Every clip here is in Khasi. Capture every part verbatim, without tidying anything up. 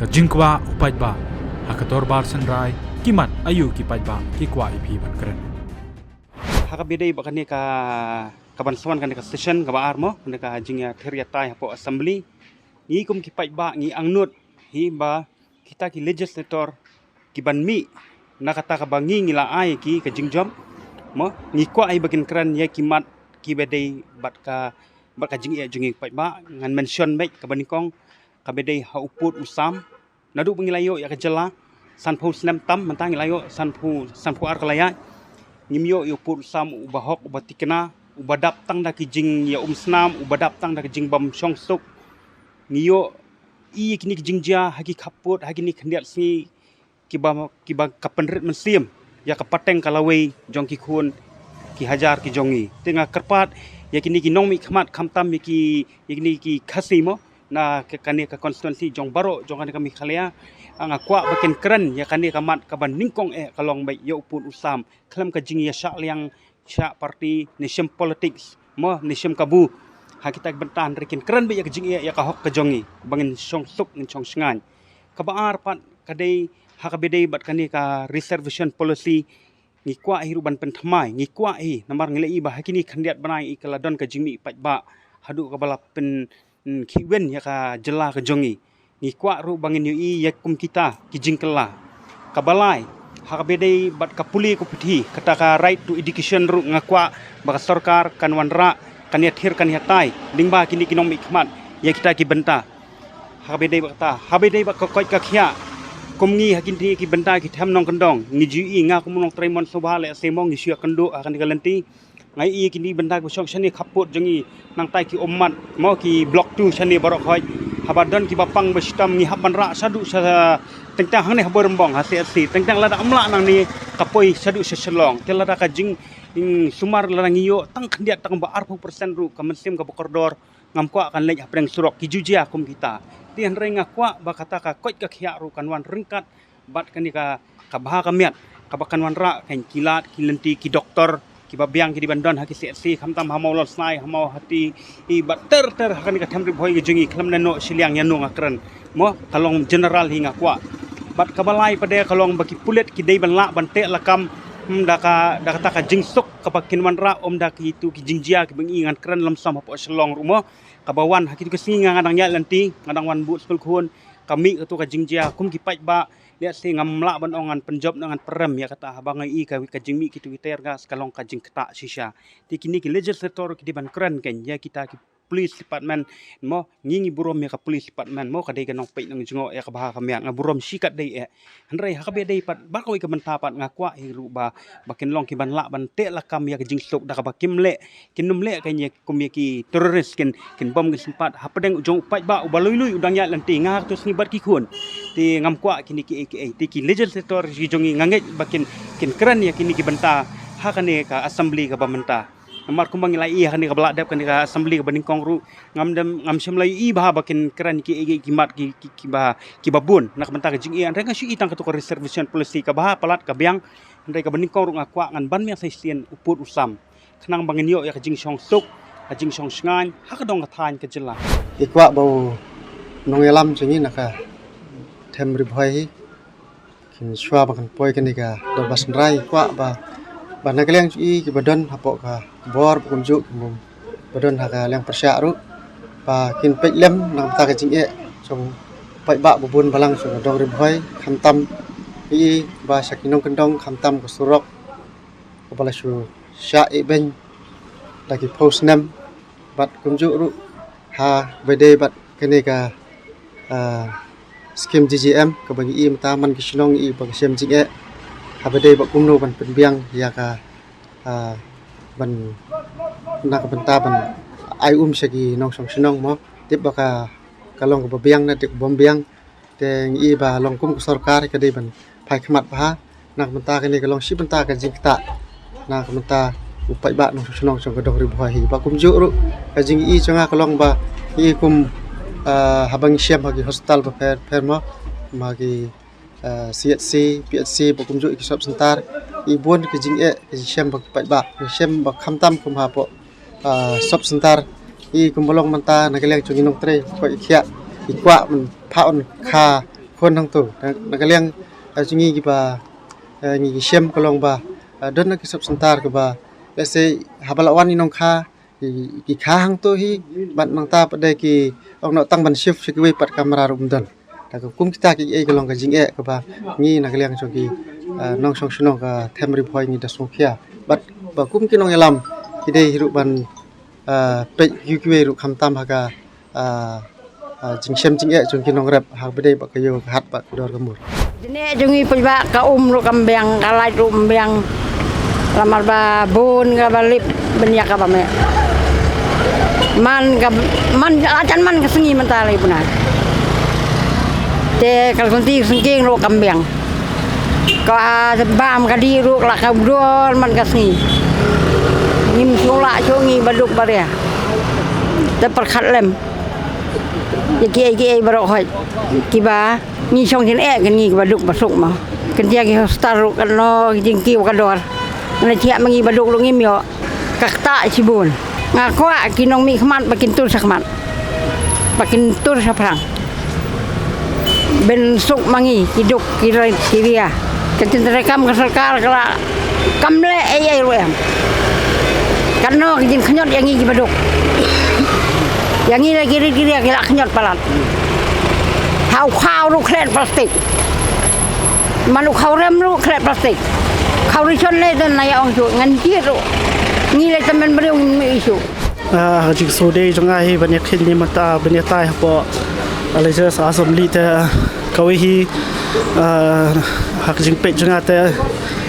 Jingkwah u paidbah ha ka dorbar synrai, ki mat aïu ki paidbah ki kwah ïa phi ban kren. Ha kaba dei bad kane ka, kaban sa wan kane ka session kaba ar mo, kane ka jingïather ïatai hapoh assembly, ngi kum ki paidbah ngi angnud hi ba kita ki legislator kiban mih na kata kaba ngi ngi la ai ki ka jingjop mo, ngi kwah hi ba kin kren ïa ki mat kiba dei bad ka, bad ka jingeh jong ngi paidbah. Ngan mention beit kaba nyngkong kaba dei ha u pud u sam. Naduh ba ngi la ïoh ïa ka jylla sanphew snem tam, mynta ngi la ïoh sanphew, sanphew ar ka la ïaid. Ngim ïoh ïa u pud u sam uba hok, uba thikna, uba dap tang da ki jingïaumsnam, uba dap tang da ki jingbymshong suk. Ngi ïohi ïa kine ki jingjia ha ki khappud, ha kine khyndiat sngi kiba, kiba ka pynrit mynsiem ïa ka pateng ka lawei jong ki khun ki hajar ki jong ngi. Te nga kyrpad ïa kine ki nongmihkhmat, khamtam ïa ki, ïa kine ki Khasi mo, na ka, kane ka constituency jong baroh jong kane ka Meghalaya, nga kwah ba kin kren ïa kane ka mat kaba nyngkong eh, ka long beit ïa u pud u sam, khlem ka jingïashah liang shah party ne shem politics mo ne shem kabu. Ha kita ki bynta hynrei kin kren beit ïa ka jingeh, ïa ka hok ka jong ngi ba ngin shong suk, ngin shong shngaiñ. Kaba ar pat ka dei ha kaba dei bad kane ka reservation policy. Ngi kwah hi ruh ban pynthymmai, ngi kwah hi namar ngi la ïohi ba ha kine khyndiat bnai ïa ka la don ka jingmih paidbah haduh kaba la pyn, mm, khihwin ïa ka jylla ka jong ngi. Ngi kwah ruh ba ngin ïohi ïa kum kita ki jingkylla. Kaba lai ha kaba dei bad ka pule ka puthi, kata ka right to education ruh nga kwah ba ka sorkar kan wanrah, kan ïathir, kan ïatai lyngba kine ki nongmihkhmat ïa kita ki bynta. Ha kaba dei bad kata, ha kaba dei bad ka koit ka khiah, kum ngi ha kine ki bynta ki them nongkyndong ngi ju ïohi, nga kum u nongtrei mon sngewbha lehse mo ngi shu ïakynduh ha kane ka lynti. Nga ïohi kine bynta kiba shong shane khappud jong ngi, nangta ki ummat mo, ki block two shane baroh khoit. Haba don kiba pang ba shitom ngi hap ban rah shaduh sha, teng teng hangne ha Bhoirymbong ha C H C, teng teng lada ym lah nangne ka poi shaduh sha Shillong. Te lada ka jing, mm, sumar lada ngi ïoh tang khyndiat tang ba arphew percent ruh, ka mynsiem kaba kordor ngam kwah kan leit hapdeng surok, ki ju jia kum kita. Te hynrei nga kwah ba kata ka koit ka khiah ruh kan wan ryngkat bad kane ka, ka bha ka miat kaba kan wanrah kein ki lad, ki lynti, ki doktor kiba biang ki dei ban don ha ki C H C, khamtam ha Mawlawsnai, ha Mawhati, i bad ter ter ha kane ka them Ri Bhoi ka jong ngi, khlem da noh shiliang ïano nga kren mo, ka long general hi nga kwah. Bad kaba lai pat de ka long ba ki pulit ki dei ban lah ban teh lakam, hmm, da ka, da kata ka jingsuk kaba kin wanrah, ym da kitu ki jingjia kiba ngi ngan kren lymsam hapoh Shillong ruh mo. Kaba wan ha kitu ki sngi nga, nga dang ïaid lynti, nga dang wan bud skul khun, ka mih katu ka jingjia kum ki paidbah. Lehse ngam lah ban ong ngan pynjop ne ngan pyrem ïa kata, haba nga ïohi ka, ka jingmih kitu ki tear gas ka long ka jingktah shisha. Te kine ki legislator ki dei ban kren kein ïa kita ki police department mo, ngi ngi burom ïa ka police department mo, ka dei ka nongpeit nongjngoh ïa ka bha ka miat, nga burom shikatdei eh. Hynrei ha kaba dei pat bad kawei ka bynta pat nga kwah hi ruh ba, ba kin long kiban lah ban teh lakam ïa ka jingsuk da kaba kim leh, kin ym leh kein ïa kum ïa ki terrorist, kin, kin bom kin sympat hapdeng jong u paidbah uba lui lui u dang ïaid lynti, nga ha katu sngi bad ki khun. Te ngam kwah kine kiei kiei. Te ki legislator ki jong ngi nga ngeit ba kin, kin kren ïa kine ki bynta ha kane ka assembly kaba mynta. Namar kumba ngi la ïohi ha kane kaba la dep, kane ka assembly kaba nyngkong ruh, ngam dem, ngam shym la ïohi bha ba kin kren kiei kiei ki mat ki, ki, kiba, kiba bun na ka bynta ka jingeh. Hynrei nga shu ïohi tang katu ka reservation policy, kaba palat ka biang. Hynrei kaba nyngkong ruh nga kwah ngan ban biang sa shisien u pud u sam, khnang ba ngin ïoh ïa ka jingshong suk, ka jingshong shngaiñ ha ka dong ka thaiñ ka jylla. I kwah ba u nongïalam jong ngi na ka them Ri Bhoi hi, kin shuwa ba kan poi kane ka dorbar synrai, i kwah ba, ba na ka liang jong i kiba don hapoh ka bor ba kumjuh ki mum ba don ha ka liang pyrshah ruh, ba kin peit lem na ka bynta ka jingeh jong u paidbah ba bun balang jong ka dong Ri Bhoi, khamtam i ba sha ki nongkyndong, khamtam ka surok kaba la shu shah ïehbeiñ da ki phew snem, bad kumjuh ruh ha ba dei bad kane ka, ah, skim G G M kaba ngi i mynta man ki shnong i ba ka shem jingeh, ha ba dei bad kumno ban pynbiang ïa ka, ah, ban, na ka bynta ban ai um sha ki nongshong shnong mo. Tip ba ka, ka long kaba biang ne tip bym biang. Te ngi i ba long kum ka sorkar ka dei ban phai khmat bha na ka bynta kane, ka long shi bynta ka jingktah na ka bynta u paidbah nongshong shnong jong ka dong Ri Bhoi hi. Ba kumjuh ruh ka jing i jong nga ka long ba ngi i kum, ah, haba ngi shem ha ki hospital bapher bapher mo, ma ki, ah, C H C, P H C, ba kumjuh ki sub center, i bun ka jingeh ka jingshem ba ki paidbah, ngi shem ba khamtam kum hapoh, ah, sub center. I kumba long mynta na ka liang jong ngi nongtrei, ko i khiah, i kwah ban phah un kha Khun hangto na, na ka liang, eh, jong ngi kiba, eh, ngi ki shem ka long ba, eh, don na ki sub center kaba, let's say, haba la wan i nongkha, ki, ki kha hangto hi, bad nangta pat de ki ong noh tang ban shift sha kiwei pat kamra ruh ym don. Ta ka kum kita ki ei ka long ka jingeh kaba ngi na ka liang jong ki, eh, nongshong shnong ka Them Ri Bhoi ngi da sngewkhia. Bad ba kum ki nongïalam ki dei hi ruh ban, eh, peit ïa kiwei ruh khamtam ha ka, eh, eh, jingshem jingeh jong ki nongrep ha ba dei ba ka ïew ka hat ba ka dor ka mur. Jingeh jong ngi peit ba ka um ruh kam biang, ka lait ruh ym biang. Lamar ba bun kaba lip ban ïa kaba meh. Man ka, man la jan man ka sngi mynta lei puna. Te ka lynti sengking ruh kam biang. Ka bam ka dih ruh la ka dor man ka sngi. Ngim sngewlah shuh ngi ba duk ba ria. Te pyrkhat lem ïa kiei kiei baroh hoi kiba ngi shong jingeh, kan ngi kiba duk ba suk mo. Kan ïa ki hostel ruh kan no ki jingkiew ka dor. Ngi thiah ma ngi ba duk ruh ngim ïoh. Ka ktah shibun. Nga kwah ki nongmihkhmat ba kin tur shakhmat, ba kin tur shaphrang. Ban suk ma ngi ki duk ki rai ki ria. Ka jingtreikam ka sorkar ka la kam leh ei ei ruh em. Kan no ka jingkhñiot ïa ngi kiba duk. Ïa ngi la ki ri ki ria ki la khñiot palat. Ha u khaw ruh klet plastik. Man u khaw rem ruh klet plastik. Khaw rishon lei don na ïa ong shuh ngan jied ruh. Ngi lei tymmen briew ngim ïoh shuh. Ah, ka jingsngewdei jong nga hi ban ïakhih ne mynta ban ïatai hapoh Legislators' Assembly te kawei hi, ah, ha ka jingpeit jong nga te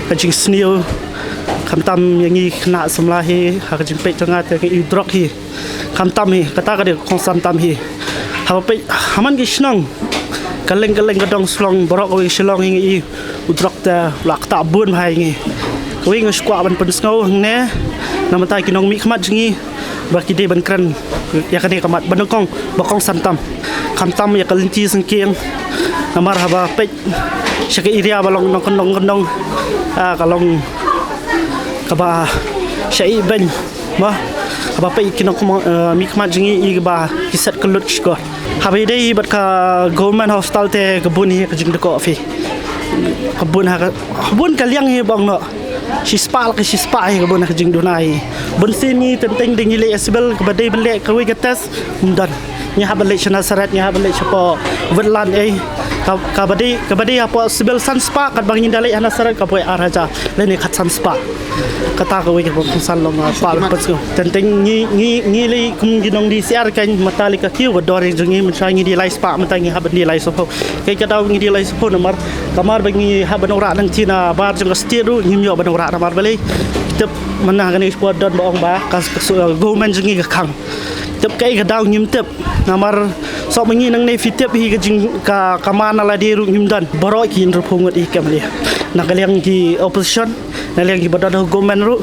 ka jingsniew khamtam ïa ngi khynnah samla hi ha ka jingpeit jong nga te ka i u drok hi. Khamtam hi, kata ka dei ka kongsan tam hi. Haba peit ha man ki shnong, kylleng kylleng ka dong Shillong, baroh kawei ka Shillong hi ngi i u drok te la ktah bun bha ïa ngi. Kawei nga shu kwah ban pynsngew hangne na bynta ki nongmihkhmat jong ngi ba ki dei ban kren ïa kane ka mat ba nyngkong ba kongsan tam. Khamtam ïa ka lynti sengking. Namar haba peit sha ka area ba long nongkyndong kyndong, ah, ka long kaba sha i beiñ. Ba, haba peit ki nongmihkhmat jong ngi i ba ki set kyllut shkor. Haba ïadei bad ka government hospital te ka bun hi ka jingdukok phi. Ka bun ha ka, ka bun ka liang hi ba ong noh. Shispah la ka shispah hi ka bun ha ka jingduna hi. Bun sien ngi teng teng dei ngi leit ha civil kaba dei ban leh kawei ka test. Ym don. Ngi hap ban leit sha Nasareth, ngi hap ban leit shapoh Wetland ei. Ka, kaba dei, kaba dei hapoh civil san spah, katba ngin da leit ha Nasareth ka poi ar hajar lane khatsan spah. Kata kawei kaba kongsan long, ah, pah ban pynsngew. Teng teng ngi, ngi, ngi lei kum ki nong D C R kan mynta lei ka kiew ka dor jong ngi, mynshuwa ngi dei lai spah, mynta ngi hap ban dei lai spah. Kaei ka daw ngi dei lai spah namar, namar ba ngi hap ban wanrah nangta na bar jong ka state ruh ngim ïoh ban wanrah namar balei. Tip mynta kane ka spah don ba ong ba ka, ka, ka government jong ngi ka khang. Tip kaei ka daw ngim tip. Namar sop ma ngi nangne phi tip hi ka jing ka, ka man na lade ruh ngim don. Baroh ki hynriewphew ngut hi kam lei. Na ka liang ki opposition, na liang kiba don ha government ruh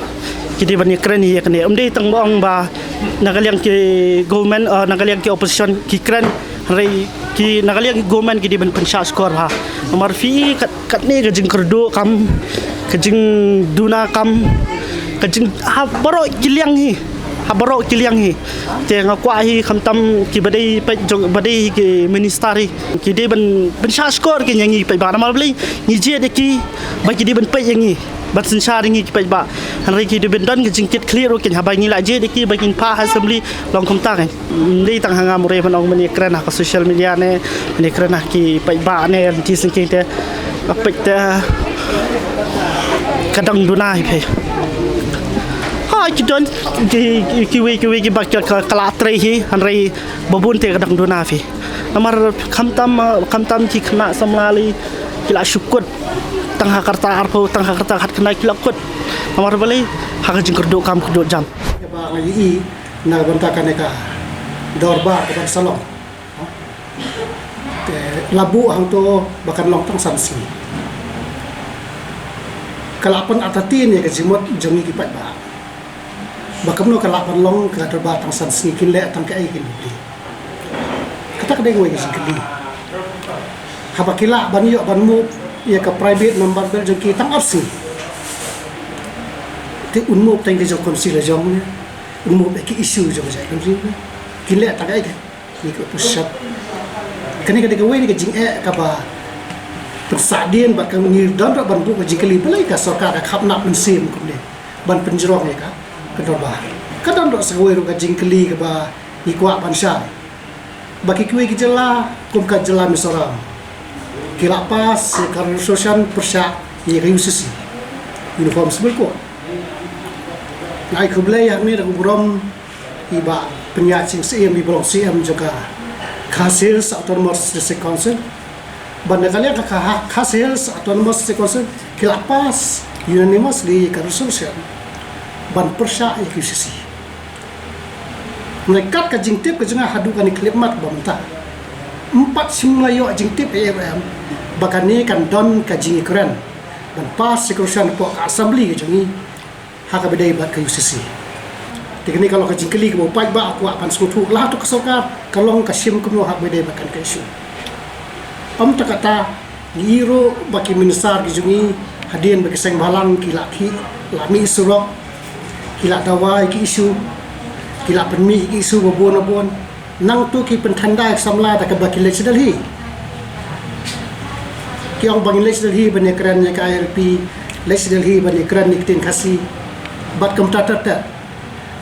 ki dei ban ïakren hi ïa kane. Ym dei tang ba ong ba na ka liang ki government, eh, na ka liang ki opposition ki kren, hynrei ki na ka liang ki government ki dei ban pynshah shkor ha. Namar phi kat Katne ka jingkyrduh kam, ka jingduna kam, ka jing, ha baroh ki liang hi, ha baroh ki liang hi. Te nga kwah hi khamtam kiba dei peit jong, ba dei ki minister hi, ki dei ban, ban shah shkor ki ïa ngi paidbah namar balei ngi jied ïa ki ba ki dei ban peit ïa ngi, ban synshar ïa ngi ki paidbah. Hynrei ki dei ban don ka jingkit khlieh ruh kein haba ngi la jied ïa ki ba kin phah ha assembly long kumta kein. Ym dei tang ha nga marwei ban ong ban ïakren ha ka social media ne ban ïakren ha ki paidbah ne lynti syngkien te. Ka peit te ka dang duna hi phi. Ha ki don ki, ki, kiwei kiwei kiba ka, ka, ka la trei hi hynrei ba bun te ka dang duna phi. Namar khamtam, khamtam ki khynnah samla lei ki la shu kut tang ha ka rta arphew, tang ha ka rta khatkhyndai ki la kut. Namar balei ha ka jingkyrduh kam kyrduh jam. Ba nga ïohi na ka bynta kane ka dorbar ka ban sa long. Te la buh hangto ba kan long tang san sngi. Ka la pynartatien ïa ka jingmut jong ngi ki paidbah. Ba kumno ka la pynlong ka dorbar tang san sngi, kin leh tang kaei kin plie. Kata ka dei kawei ka jingkylli. Haba ki lah ban ïoh ban move ïa ka private member bill jong ki tang ar sngi. Te un move tang ka jong council la jong ne. Un move ïa ki issue jong ka jong council ne. Kin leh tang kaei ka. Ngi ka opposition. Kane ka dei kawei na ka jingeh kaba pynsah dien bad ka ngi don ruh ban buh ka jingkylli balei ka sorkar ka khapnap mynsiem kumne ban pynjrong ïa ka, ka dorbar. Ka don ruh sa kawei ruh ka jingkylli kaba ngi kwah ban shai. Ba ki kiwei ki jylla kum ka jylla Mizoram ki la pass ïa ka resolution pyrshah ïa ka U C C, Uniform Civil Code. Nga ai khublei hangne da u burom i Bah Pynïaid Sing Syiem, i ba long C M jong ka Khasi Hills Autonomous District Council. Ban da ka liang ka Kha-, Khasi Hills Autonomous District Council ki la pass unanimously ka resolution ban pyrshah ïa ka U C C. Nangta ka jingtip ka jong nga haduh kane ka khyllipmat ba mynta, ym pat shym la ïoh jingtip ïa em ba kane kan don ka jingïakren ban pass ïa ka resolution hapoh ka assembly ka jong ngi ha kaba ïadei bad ka U C C. Te kane ka long ka jingkylli kaba u paidbah u kwah ban sngewthuh, la hato ka sorkar ka long ka shim kumno ha kaba ïadei bad kane ka issue. Ym tang katta, ngi ïohi ruh ba ki minister ki jong ngi hadien ba ki seng bhalang ki la khih, la mih surok, ki la dawa ïa ki issue, ki la pynmih ïa ki issue ba bun ba bun. Nangta ki pynthanda ïa ka samla da kaba ki leit sha Delhi. Ki ong ba ngin leit sha Delhi ban ïakren ïa ka I L P, leit sha Delhi ban ïakren ïa ka ktien Khasi. Bad kumta ter ter.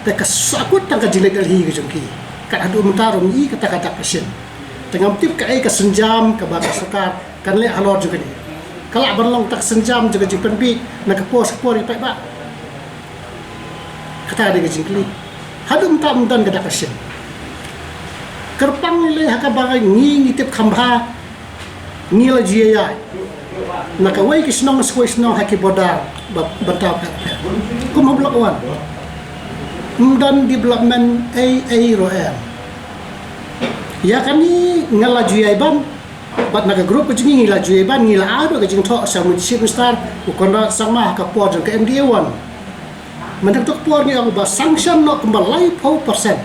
Te ka sahkut tang ka jingleit Delhi ka jong ki. Kat haduh mynta ruh ngi i kata ka dak ka shin. Te ngam tip kaei ka sienjam kaba ka sorkar kan leh halor jong kane. Ka lah ban long tang ka sienjam jong ka jingpynbiej na ka por sha ka por ïa paidbah. Kata ka dei ka jingkylli. Haduh mynta ym don ka dak ka shin. Kyrpang lei ha kaba ngi, ngi tip kham bha, ngi la ju ïaid na kawei ka shnong sha kawei ka shnong ha ki border ba, bynta pher pher. Kum ha Block One ym don development ei ei ruh em. Ïa kane nga la ju ïaid ban, bad na ka group ka jong ngi ngi la ju ïaid ban, ngi la ai ruh ka jingthoh sha u Chief Minister u Conrad Sangma ha ka por jong ka M D A One. Mynta ka por ngi ong ba sanction noh kumba laiphew percent,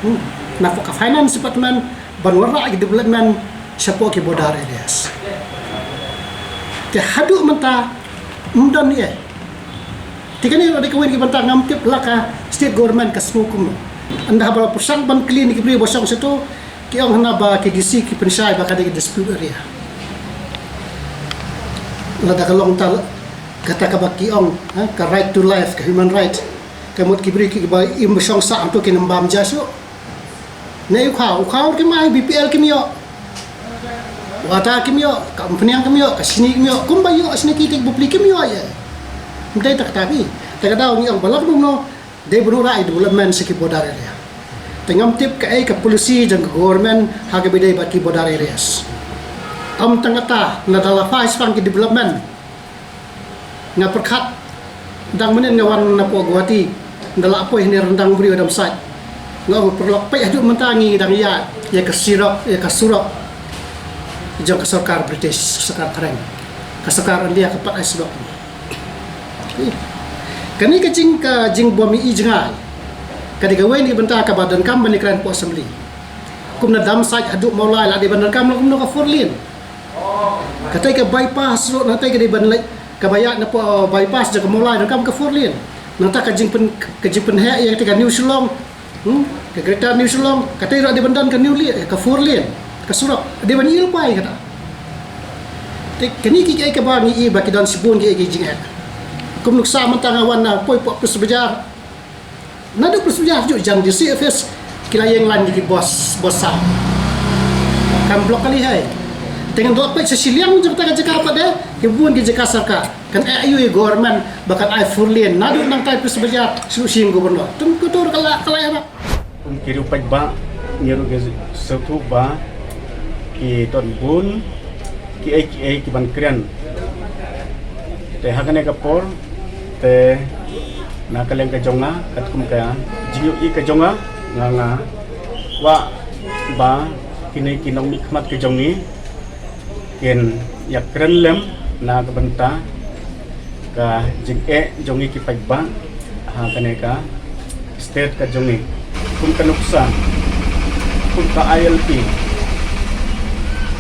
hmm, na ka finance department ban wanrah ïa ki development shapoh ki border areas. Te haduh mynta ym don ei ei. Te kane ruh dei kawei na ki bynta ngam tip la ka state government ka sngew kumno. Ynda haba la pyrshang ban kylli na ki briew ba shong shato, ki ong hana ba ki D C ki pynshai ba ka dei ka dispute area. Lada ka long ta kata kaba ki ong, ha, ka right to life, ka human right. Ka mut ki briew kiba im ba shong sah hangto kin ym bam ja shuh. Ne u khaw, u khaw kim ai, B P L kim ïoh. Water kim ïoh, ka umphniang kim ïoh, ka shini kim ïoh. Kumba ïoh shini ki tik bapli kim ïoh ïa. Ym dei ta kata bi. Te ka daw ngi ong ba la kumno, dei ban wanrah ïa development sha ki border area. Te ngam tip kaei ka policy jong ka government ha kaba ïadei bad ki border areas. Ym tang kata, lada la phai shaphang ki development. Nga pyrkhat, dang mynnin nga wan napoh Guwahati, ynda la poi hynrei ryndang briew Adamsite. Nga ong paralok, peit haduh mynta ngi dang ïaid ïa ka surok, ïa ka surok jong ka sorkar British, sorkar phareng. Ka sorkar India ka pat ai surok. Kane ka jing, ka jingbym ïohi jngai ka dei kawei na ki bynta kaba donkam ban ïakren hapoh assembly. Kumno Adamsite haduh Mawlai la dei ban donkam la kumno ka four lane. Katei ka bypass road, nangtei ka dei ban leit, kaba ïaid napoh bypass jong ka Mawlai donkam ka four lane. Nangta ka jingpyn, ka jingpynheh ïa katei ka New Shillong, hmm, ka Greater New Shillong, katei ruh dei ban don ka new lane, ka four lane, ka surok dei ban ïohi lypa ïa kata. Te kine ki, kiei kaba ngi i ba ki don shibun kiei ki jingeh. Kum nuksa mynta nga wan na poi hapoh Police Bazar. Naduh Police Bazar hajuh jan D C office ki la ïeng line ki bus, bus saw. Kan block kali hai. Te ngan ïoh peit sha shiliang jong kata ka jaka pat de, ki bun ki jaka sorkar. Kan ai aïu ïa government ba kan ai four lane naduh nangtai Police Bazar sha shnong Governor. Te kumto ruh ka la, ka la ïarap. Kum ki riew paidbah, ngi ruh ngi sngewthuh ba ki don bun kiei kiei ki ban kren. Te ha kane ka por te na ka liang ka jong nga, katkum ka jingïohi ka jong nga, nga, nga kwah ba kine ki nongmihkhmat ka jong ngi kin ïakren lem na ka bynta ka jingeh jong ngi ki paidbah ha kane ka state ka jong ngi. Kum ka nuksa, kum ka I L P,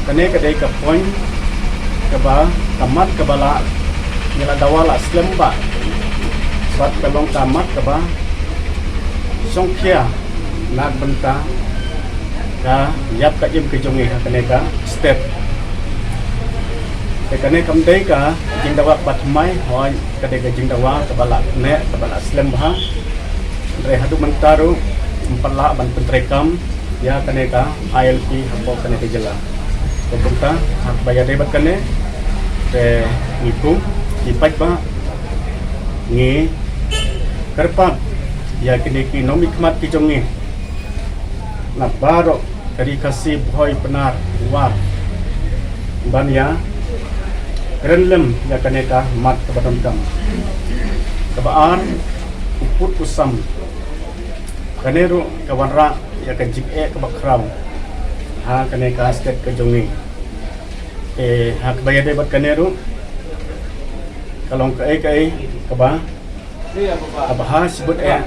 kane ka dei ka point kaba, ka mat kaba la, ngi la dawa la slem bha. Bad ka long ka mat kaba shongkhia na ka bynta Ka ïap ka im ka jong ngi ha kane ka state. Te kane kam dei ka jingdawa ba thymmai, hooid ka dei ka jingdawa kaba la neh, kaba la slem bha. Hynrei haduh mynta ruh ym pat lah ban pyntreikam ïa kane ka I L P hapoh kane ka jylla. Te kumta ha kaba ïadei bad kane te ngi kum ki paidbah ngi kyrpad ïa kine ki nongmihkhmat ki jong ngi na baroh ka ri Khasi, Bhoi, Pnar, War ban ïa kren lem ïa kane ka mat kaba donkam. Kaba ar, u pud u sam. Kane ruh ka wanrah ïa ka jingeh kaba khraw ha kane ka state ka jong ngi. Te ha kaba ïadei bad kane ruh ka long kaei kaei kaba kaba ha shibun eh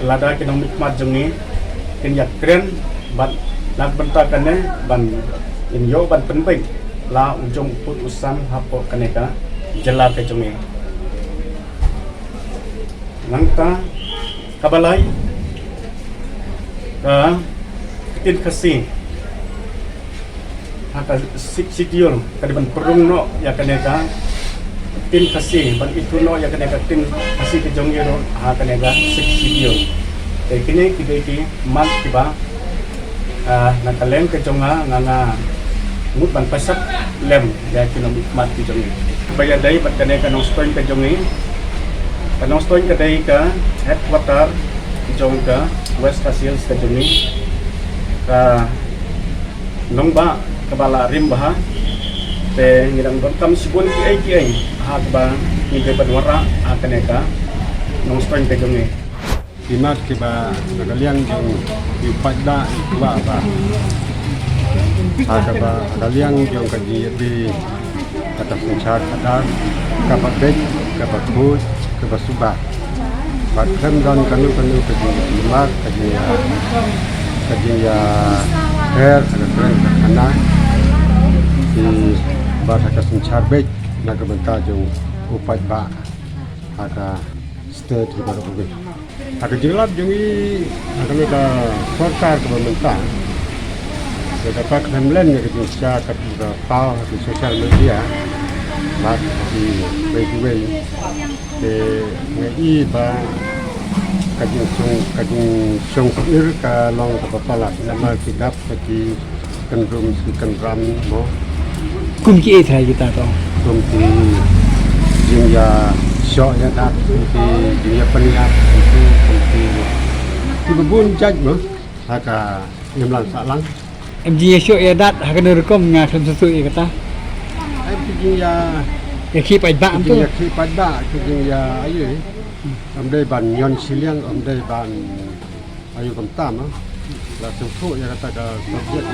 lada ki nongmihkhmat jong ngi kin ïa kren bad na ka bynta kane ban ïoh ban pynbeit la u jong u pud u sam hapoh kane ka jylla ka jong ngi. Nangta kaba lai ka ktien Khasi ha ka Sixth Schedule ka dei ban pynrung noh ïa kane ka ktien Khasi, ban ithuh noh ïa kane ka ktien Khasi ka jong ngi ruh ha kane ka Sixth Schedule. Te kine ki dei ki mat kiba ah, na ka liang ka jong nga, nga, nga mut ban pynshai lem ïa ki nongmihkhmat ki jong ngi. Ba ïadei bad kane ka Nongstoiñ ka jong ngi. Ka Nongstoiñ ka dei ka headquarter jong ka West Khasi Hills ka jong ngi. Ka nongbah kaba la rim bha. Te ngi dang donkam shibun kiei kiei ha kaba ngi dei ban wanrah ha kane ka Nongstoiñ ka jong ngi. Ki mat kiba na ka liang jong ki paidbah ki kwah ba ha kaba na ka liang jong ka jingïadei kata synshar khadar kaba beit, kaba khuid, kaba suba. Bad khlem don kano kano ka jingïamar, ka jingïa, ka jingïa her ha ka kren ka khana. Ki bad ha ka synshar beit na ka bynta jong u paidbah ha ka state hi baroh kawei. Ha ka jingïalap jong ngi ha kane ka sorkar kaba mynta, ka kata khlem len ïa ka jingshisha kaba paw ha ki social media bad ha kiwei kiwei. Te nga i ba ka jingsong, ka jingsong sir ka long kaba palat namar ki dap ha ki kyndrum ki kyndram mo. Kum kiei trai kita to? Kum ki jingïashoh ïadat, kum ki jingïapynïap, kum ki, kum ki, kiba bun jait mo ha ka imlang sahlang. Em jingïashoh ïadat ha kano rukom nga khlem sngewthuh ïa kata. Em ki jingïa, ïa ki paidbah em to, ïa ki paidbah, ki jingïa aïu. Em dei ban ñion shiliang, em dei ban aïu kumta ma. La sngewthuh ïa kata ka subject.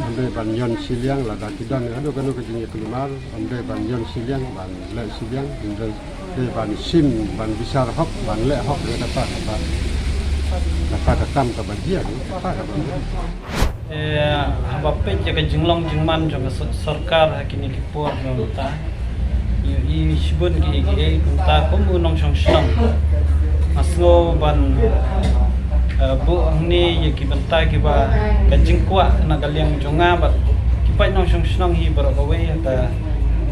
Em dei ban ñion shiliang lada ki don haduh kano ka jingïakulmar, em dei ban ñion shiliang, ban leh shiliang, em dei, dei ban shim, ban bishar hok, ban leh hok ïa kata, kata, kata ka kam kaba jia, kata kaba. Eh, haba peit ïa ka jinglong jingman jong ka sor-, sorkar ha kine ki por mynta. Ïohi shibun kiei kiei kumta kum u nongshong shnong. Nga sngew ban, eh, buh hangne ïa ki bynta kiba ka jingkwah na ka liang jong nga bad ki paid nongshong shnong hi baroh kawei ha ka,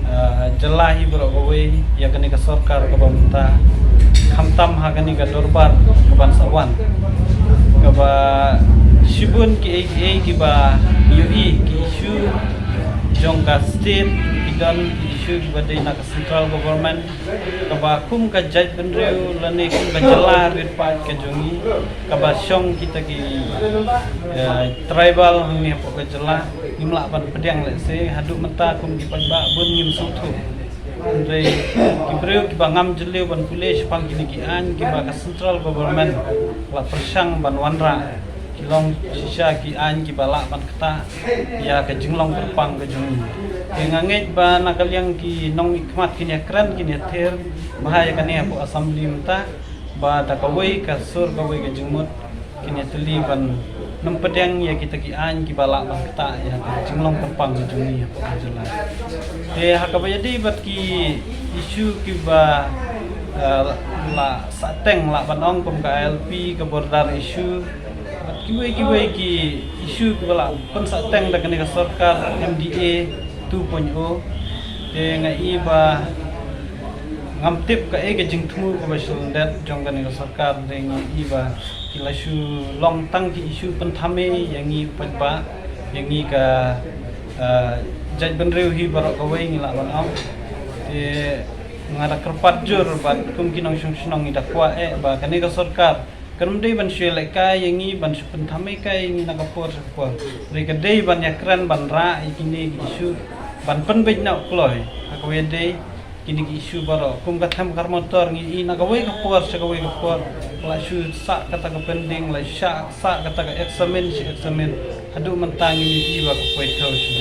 eh, jylla hi baroh kawei ïa kane ka sorkar kaba mynta. Khamtam ha kane ka dorbar kaban sa wan. Kaba shibun kiei kiei kiba ïohi ki issue jong ka state, ki don ki issue kiba dei na ka central government, kaba kum ka jaitbynriew lane kum ka jylla rit paid ka jong ngi, kaba shong kita ki, eh, tribal hangne hapoh ka jylla, ngim lah ban pdiang lehse, haduh mynta kum ki paidbah bun ngim sngewthuh. Hynrei ki briew kiba ngam jylliew ban pule shaphang kine ki aiñ kiba ka central government la pyrshang ban wanrah, ki long shisha ki aiñ kiba lah ban ktah ïa ka jinglong kyrpang ka jong ngi. Te nga ngeit ba na ka liang ki nongmihkhmat kin ïa kren kin ïa ther bha ïa kane hapoh assembly mynta, ba da kawei ka sur kawei ka jingmut kin ïa tylli ban nym pdiang ïa kita ki aiñ kiba lah ban ktah ïa ka jinglong kyrpang ka jong ngi hapoh ka jylla. Te ha kaba ïadei bad ki issue kiba, eh, la sahteng lah ban ong kum ka I L P, ka border issue, bad Kiwei kiwei ki issue kiba la pynsah teng da kane ka sorkar M D A two point o. Te nga i ba ngam tip kaei ka jingthmu kaba shu lyndet jong kane ka sorkar, te nga i ba ki la shu long tang ki issue pynthame ïa ngi u paidbah, ïa ngi ka, ah, jaitbynriew hi baroh kawei ngi lah ban ong. Te nga da kyrpad jur bad kum ki nongshong shnong ngi da kwah eh ba kane ka sorkar kan ym dei ban shu lehkai ïa ngi, ban shu pynthame kai ïa ngi na ka por sha ka por. Hynrei ka dei ban ïakren ban rah ïa kine ki issue, ban pynbeit noh kloi ha kawei de kine ki issue baroh. Kum ka them khar motor ngi i na kawei ka por sha kawei ka por, la shu sah kata ka pending, la shu sah kata ka examine sha examine. Haduh mynta ngi i ba ka poi thaw sha